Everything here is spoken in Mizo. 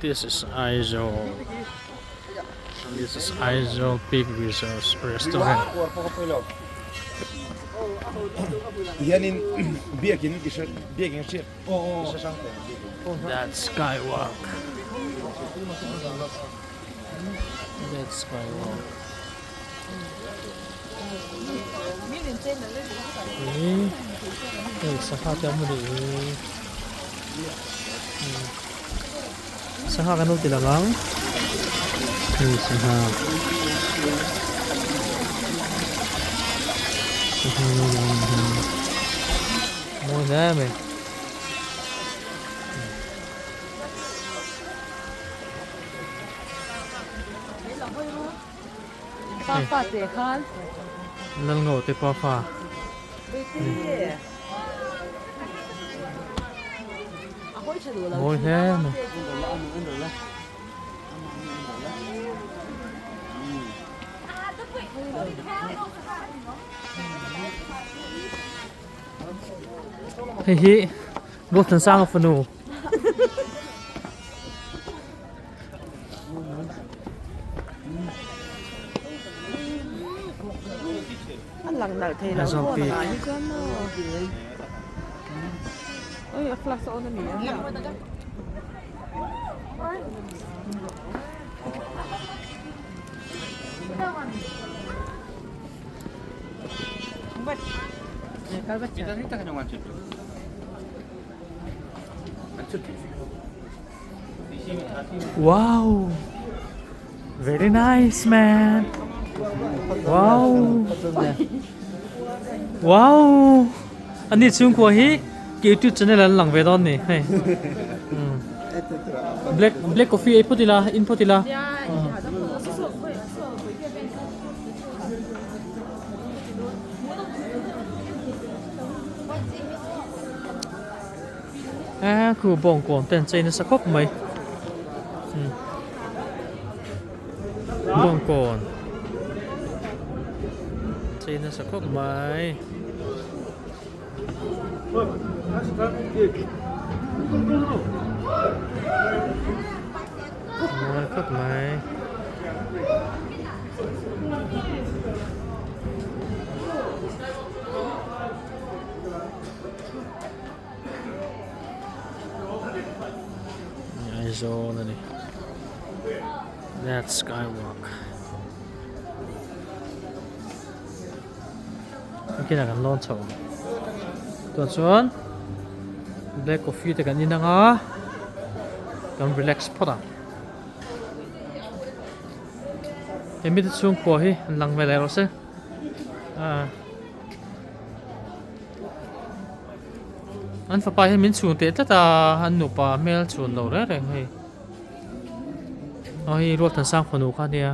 This is Aizawl This is Aizawl Peak Resorts Restaurant. That's Skywalk. That's Skywalk. Hei sangha te awm a nih hi sangha kan lo ti lang ang hei sangha sangha lo lang a ni mawi hle mai. Pa fa te khan. Lalngo te pa fa. Mawi hle mai. Hei hi Ruathansanga fanu. A lang nalh thei lo maw lang ah hi chuan maw oi a flash a on a ni a. Wow Very nice man Wow Wow Ani chhungkua hi ka youtube channel an lang ve dawn ni hei Black black coffee ei phawt ila in phawt ila A khu bawngkawn te an chei nasa khawp mai bawngkawn chei nasa khawp mai. Mawi khawp mai. Aizawl a ni that skywalk kinah kan lawn chho ang tah chuan black coffee te kan in ang a kan relax phawt ang hemi te chhungkua hi an lang ve leh rawh se ah. An fapa hian min chhun teh tlat a, an nupa hmel chhun lo reng reng hei. Aw hei Rualthansang fanu kha ania.